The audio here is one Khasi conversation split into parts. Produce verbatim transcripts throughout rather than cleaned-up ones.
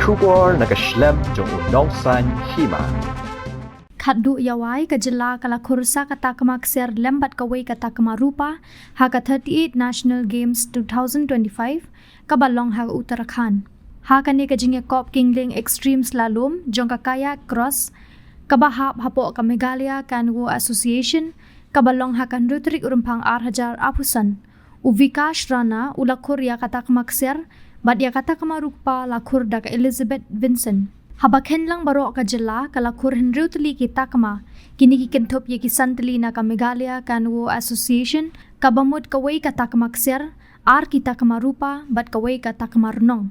Khubor na ka shlem jong u nongsan hima. Khatduh ïa wai ka jylla ka la khur sa ka takma ksiar lem bad kawei ka takma rupa ha ka thirty-eight National Games two thousand twenty-five kaba long ha Uttarakhand. Ha kane ka jingïakop kynglieng extreme slalom jong ka kayak cross kaba hap hapoh ka Meghalaya Canoe Association kaba long ha ka hynriew tarik u Rymphang ar hajar arphew san, u Vikash Rana u la khur ïa ka takma ksiar bad ïa ka takma rupa la khur da ka Elizabeth Vincent. Haba khein lang baroh ka jylla ka la khur hynriew tylli ki takma, kine ki kynthup ïa ki san tylli na ka Meghalaya Canoe Association kaba mut kawei ka takma ksiar, ar ki takma rupa bad kawei ka takma rnong.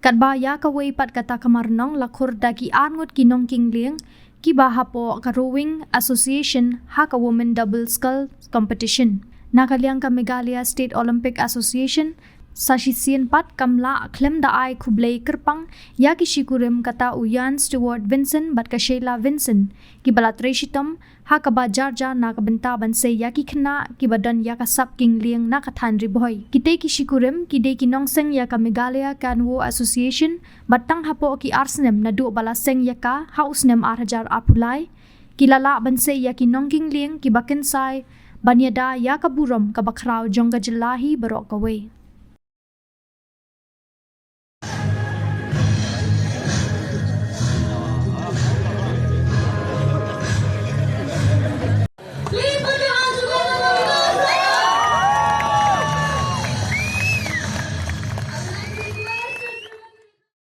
Katba ïa kawei pat ka takma rnong la khur da ki arngut ki nongkynglieng kiba hapoh ka Rowing Association ha ka Women Double Sculls Competition. Na ka liang ka Meghalaya State Olympic Association sa shisien pat kam lah khlem da ai khublei kyrpang ïa ki shikurim kata u Ian Stewart Vincent bad ka Sheila Vincent kiba la trei shitom ha kaba jar jar na ka bynta ban sei ïa ki khynnah kiba don ïa ka sap kynglieng na ka thaiñ Ri Bhoi. Kitei ki shikurim ki dei ki nongseng ïa ka Meghalaya Canoe Association bad tang hapoh ki ar snem naduh ba la seng ïa ka ha u snem ar hajar arphew lai, ki la lah ban sei ïa ki nongkynglieng kiba kynsai ban ïada ïa ka burom kaba khraw jong ka jylla hi baroh kawei.